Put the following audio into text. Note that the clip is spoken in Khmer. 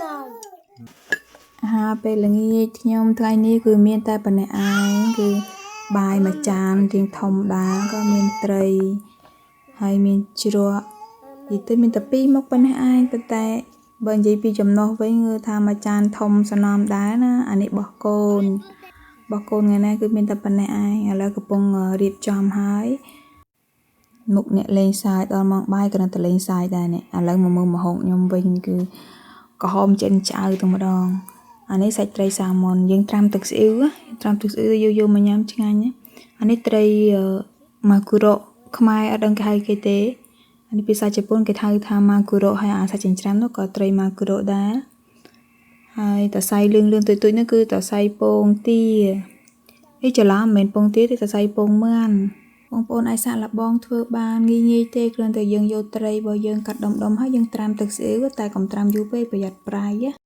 Mom. អាហារពេលល្ងាចខ្ញុំថ្ងៃនេះគឺមានតែប៉ុណ្ណេះឯងគឺបាយមួយចានរៀងធំដែរក៏មានត្រីហើយមានជ្រក់និយាយទៅមានតែពីរមុខប៉ុណ្ណេះឯងប៉ុន្តែបើនិយាយពីចំណុះវិញគឺថាមួយចានធំសនំដែរណាអានេះបោះកូនបោះកូនថ្ងៃនេះគឺមានតែប៉ុណ្ណេះឯងឥឡូវកំពុងរៀបចំហើយមុខអ្នកលេងសើចដល់ម៉ោងបាយក៏នៅតែលេងសើចដែរនេះឥឡូវមកមើលម្ហូបខ្ញុំវិញគឺក្រហមចិនឆ្អៅតែម្ដង អានេះសាច់ត្រីសាម៉ុនយើងត្រាំទឹកស្អ៊ីវត្រាំទឹកស្អ៊ីវយកយកមកញ៉ាំឆ្ងាញ់ណាអានេះត្រីម៉ាគូរ៉ូខ្មែរអត់ដឹងគេហៅគេទេអានេះភាសាជប៉ុនគេហៅថាម៉ាគូរ៉ូហើយអាសាច់ចិញ្ច្រាំនោះក៏ត្រីម៉ាគូរ៉ូដែរហើយតសៃលឿងលឿងទុយទុយនោះគឺតសៃពងទានេះច្រឡំមិនមែនពងទាទេតសៃពងមាន់បងប្អូនអាចសាកល្បងធ្វើបានងាយងាយទេគ្រាន់តែយើងយកត្រីរបស់យើងកាត់ដុំៗហើយយើងត្រាំទឹកស្អ៊ីវតែកុំត្រាំយូរពេកប្រយ័ត្នប្រៃណា។